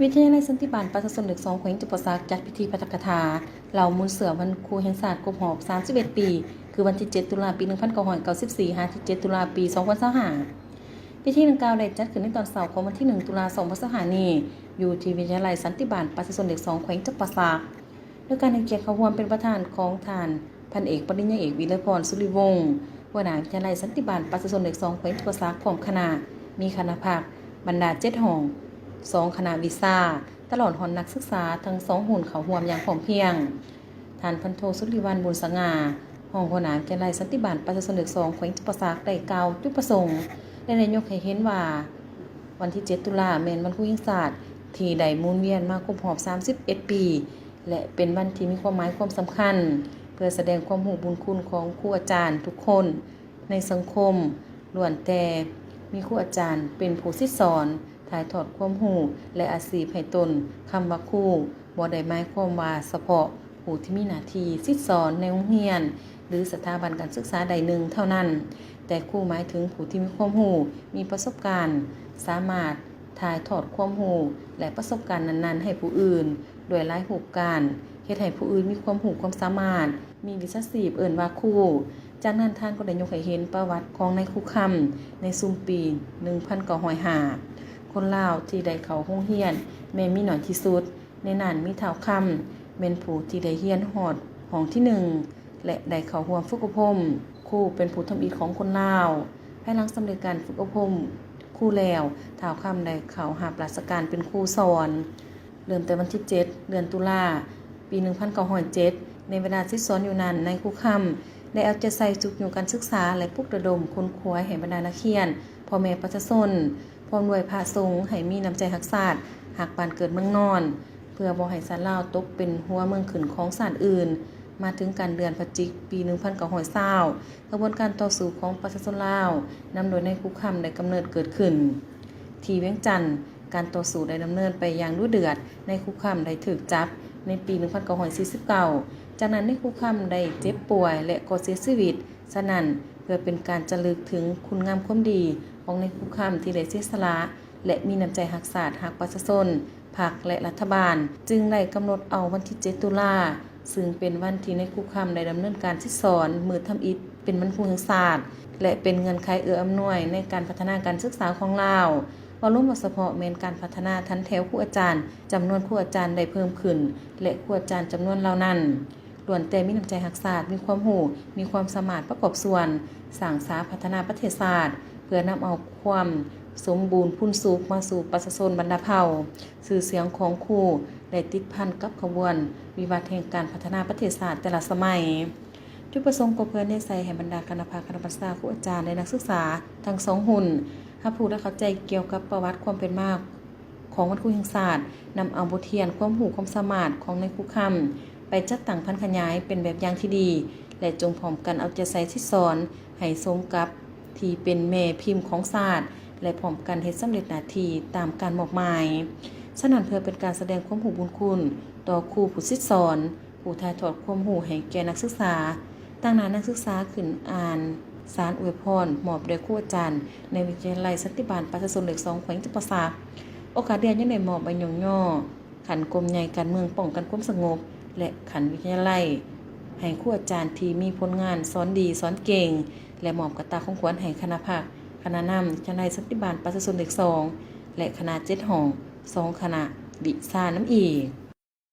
ວິທະຍາໄລສັນຕິບານປະຊາຊົນເລກສອງ ແຂວງຈຳປາສັກ ຈັດພິທີປາຖະກະຖາເລົ່າມູນເຊື້ອວັນຄູແຫ່ງຊາດຄົບຮອບສາມສິບເອັດປີ ຄືວັນທີເຈັດ ຕຸລາ ປີໜຶ່ງພັນເກົ້າຮ້ອຍເກົ້າສິບສີ່ ຫາທີເຈັດ ຕຸລາ ປີສອງພັນຊາວຫ້າ. ພິທີດັ່ງກ່າວໄດ້ຈັດຂຶ້ນໃນຕອນເຊົ້າຂອງວັນທີໜຶ່ງ ຕຸລາ ສອງພັນຊາວຫ້ານີ້ ຢູ່ທີ່ວິທະຍາໄລສັນຕິບານປະຊາຊົນເລກສອງ ແຂວງຈຳປາສັກ. ໂດຍການໃຫ້ກຽດເຂົ້າຮ່ວມເປັນປະທານຂອງທ່ານ ພັນເອກ ປະລິນຍາເອກ ວິໄລພອນ ສຸລິວົງ ຫົວໜ້າວິທະຍາໄລສັນຕິບານປະຊາຊົນເລກສອງ ແຂວງຈຳປາສັກ ພ້ອມຄະນະ, ມີຄະນະພັກ, ບັນດາເຈັດຫ້ອງ, ສອງຄະນະວິຊາ, ຕະຫຼອດຮອດນັກສຶກສາທັງສອງຮຸ່ນເຂົ້າຮ່ວມຢ່າງພ້ອມພຽງ. ທ່ານ ພັນໂທ ສຸລິວັນ ບຸນສະຫງ່າ ຮອງຫົວໜ້າວິທະຍາໄລສັນຕິບານປະຊາຊົນເລກສອງ ແຂວງຈຳປາສັກ ໄດ້ກ່າວຈຸດປະສົງ ແລະ ໄດ້ຍົກໃຫ້ເຫັນວ່າ ວັນທີເຈັດ ຕຸລາ ແມ່ນວັນຄູແຫ່ງຊາດທີ່ໄດ້ໝູນວຽນມາຄົບຮອບສາມສິບເອັດປີ ແລະ ເປັນວັນທີ່ມີຄວາມໝາຍຄວາມສຳຄັນ ເພື່ອສະແດງຄວາມຮູ້ບຸນຄຸນຂອງຄູອາຈານທຸກຄົນໃນສັງຄົມ, ລ້ວນແຕ່ມີຄູອາຈານເປັນຜູ້ສິດສອນ, ຖ່າຍທອດຄວາມຮູ້ ແລະ ອາຊີບໃຫ້ຕົນ. ຄຳວ່າຄູບໍ່ໄດ້ໝາຍຄວາມວ່າສະເພາະຜູ້ທີ່ມີໜ້າທີ່ສິດສອນໃນໂຮງຮຽນ ຫຼື ສະຖາບັນການສຶກສາໃດໜຶ່ງເທົ່ານັ້ນ, ແຕ່ຄູໝາຍເຖິງຜູ້ທີ່ມີຄວາມຮູ້, ມີປະສົບການ, ສາມາດ ຖ່າຍທອດຄວາມຮູ້ ແລະ ປະສົບການນັ້ນໆໃຫ້ຜູ້ອື່ນ ດ້ວຍຫຼາຍຮູບການ, ເຮັດໃຫ້ຜູ້ອື່ນມີຄວາມຮູ້ຄວາມສາມາດ, ມີວິຊາຊີບເອີ້ນວ່າຄູ. ຈາກນັ້ນທ່ານກໍໄດ້ຍົກໃຫ້ເຫັນປະຫວັດຂອງນາຍຄູຄຳໃນຊຸມປີໜຶ່ງພັນເກົ້າຮ້ອຍຫ້າ. ຄົນລາວທີ່ໄດ້ເຂົ້າໂຮງຮຽນແມ່ນມີໜ້ອຍທີ່ສຸດ. ໃນນັ້ນມີທ້າວຄຳ ແມ່ນຜູ້ທີ່ໄດ້ຮຽນຮອດຫ້ອງທີໜຶ່ງ ແລະ ໄດ້ເຂົ້າຮ່ວມຝຶກອົບຮົມ. ຄູເປັນຜູ້ທຳອິດຂອງຄົນລາວ. ພາຍຫຼັງສຳເລັດການຝຶກອົບຮົມຄູແລ້ວ, ທ້າວຄຳໄດ້ເຂົ້າຮັບລາຊະການເປັນຄູສອນ. ເລີ່ມແຕ່ວັນທີເຈັດ ເດືອນຕຸລາ ປີໜຶ່ງພັນເກົ້າຮ້ອຍເຈັດ ໃນເວລາສິດສອນຢູ່ນັ້ນ, ນາຍຄູຄຳໄດ້ເອົາໃຈໃສ່ຊຸກຍູ້ການສຶກສາ ແລະ ປຸກລະດົມຂົນຂວາຍໃຫ້ບັນດານັກຮຽນ, ພໍ່ແມ່ປະຊາຊົນ ພ້ອມດ້ວຍພະສົງ ໃຫ້ມີນ້ຳໃຈຮັກຊາດ, ຮັກບ້ານເກີດເມືອງນອນ, ເພື່ອບໍ່ໃຫ້ຊາດລາວຕົກເປັນຫົວເມືອງຂຶ້ນຂອງຊາດອື່ນ. ມາເຖິງກາງເດືອນພະຈິກ ປີໜຶ່ງພັນເກົ້າຮ້ອຍຊາວ ຂະບວນການຕໍ່ສູ້ຂອງປະຊາຊົນລາວ ນຳໂດຍນາຍຄູຄຳ ໄດ້ກຳເນີດເກີດຂຶ້ນທີ່ວຽງຈັນ. ການຕໍ່ສູ້ໄດ້ດຳເນີນໄປຢ່າງດຸເດືອດ. ນາຍຄູຄຳໄດ້ຖືກຈັບໃນປີໜຶ່ງພັນເກົ້າຮ້ອຍສີ່ສິບເກົ້າ. ຈາກນັ້ນນາຍຄູຄຳໄດ້ເຈັບປ່ວຍ ແລະ ກໍເສຍຊີວິດ. ສະນັ້ນ, ເພື່ອເປັນການຈະລຶກເຖິງຄຸນງາມຄວາມດີຂອງນາຍຄູຄຳທີ່ໄດ້ເສຍສະຫຼະ ແລະ ມີນ້ຳໃຈຮັກຊາດ, ຮັກປະຊາຊົນ, ພັກ ແລະ ລັດຖະບານ, ຈຶ່ງໄດ້ກຳນົດເອົາວັນທີເຈັດ ຕຸລາ ຊຶ່ງເປັນວັນທີ່ນາຍຄູຄຳໄດ້ດຳເນີນການສິດສອນມື້ທຳອິດເປັນວັນຄູແຫ່ງຊາດ ແລະ ເປັນເງື່ອນໄຂເອື້ອອຳນວຍໃນການພັດທະນາການສຶກສາຂອງລາວ. ເວົ້າລວມວ່າສະເພາະແມ່ນການພັດທະນາຖັນແຖວຄູອາຈານ, ຈຳນວນຄູອາຈານໄດ້ເພີ່ມຂຶ້ນ ແລະ ຄູອາຈານຈຳນວນເຫຼົ່ານັ້ນ ລ້ວນແຕ່ມີນ້ຳໃຈຮັກຊາດ, ມີຄວາມຮູ້, ມີຄວາມສາມາດປະກອບສ່ວນສ້າງສາພັດທະນາປະເທດຊາດ ເພື່ອນຳເອົາຄວາມສົມບູນພູນສຸກມາສູ່ປະຊາຊົນບັນດາເຜົ່າ. ຊື່ສຽງຂອງຄູໄດ້ຕິດພັນກັບຂະບວນວິວັດແຫ່ງການພັດທະນາປະເທດຊາດແຕ່ລະສະໄໝ. ຈຸດປະສົງກໍເພື່ອແນໃສ່ໃຫ້ບັນດາຄະນະພັກ, ຄະນະບັນຊາ, ຄູອາຈານ ແລະ ນັກສຶກສາທັງສອງຮຸ່ນ ຮັບຮູ້ ແລະ ເຂົ້າໃຈກ່ຽວກັບປະຫວັດຄວາມເປັນມາ ຂອງວັນຄູແຫ່ງຊາດ, ນຳເອົາບົດຮຽນ, ຄວາມຮູ້, ຄວາມສາມາດຂອງນາຍຄູຄຳ ໄປຈັດຕັ້ງຜັນຂະຫຍາຍເປັນແບບຢ່າງທີ່ດີ ແລະ ຈົ່ງພ້ອມກັນເອົາໃຈໃສ່ສິດສອນໃຫ້ສົມກັບທີ່ເປັນແມ່ພິມຂອງຊາດ ແລະ ພ້ອມກັນເຮັດສຳເລັດໜ້າທີ່ຕາມການມອບໝາຍ. ສະນັ້ນ, ເພື່ອເປັນການສະແດງຄວາມຮູ້ບຸນຄຸນຕໍ່ຄູຜູ້ສິດສອນ, ຜູ້ຖ່າຍທອດຄວາມຮູ້ໃຫ້ແກ່ນັກສຶກສາ, ຕາງໜ້ານັກສຶກສາຂຶ້ນອ່ານສານອວຍພອນມອບໂດຍຄູອາຈານໃນວິທະຍາໄລສັນຕິບານປະຊາຊົນເລກສອງ ແຂວງຈຳປາສັກ. ໂອກາດດຽວຍັງໄດ້ມອບໃບຍ້ອງຍໍຂັ້ນກົມໃຫຍ່ການເມືອງປ້ອງກັນຄວາມສະຫງົບ ແລະ ຂັ້ນວິທະຍາໄລ ໃຫ້ຄູອາຈານທີ່ມີຜົນງານສອນດີສອນເກັ່ງ ແລະ ມອບກະຕ່າຂອງຂວັນໃຫ້ຄະນະພັກ, ຄະນະນຳວິທະຍາໄລສັນຕິບານປະຊາຊົນເລກສອງ ແລະ ຄະນະເຈັດຫ້ອງ, ສອງຄະນະວິຊານຳອີກ.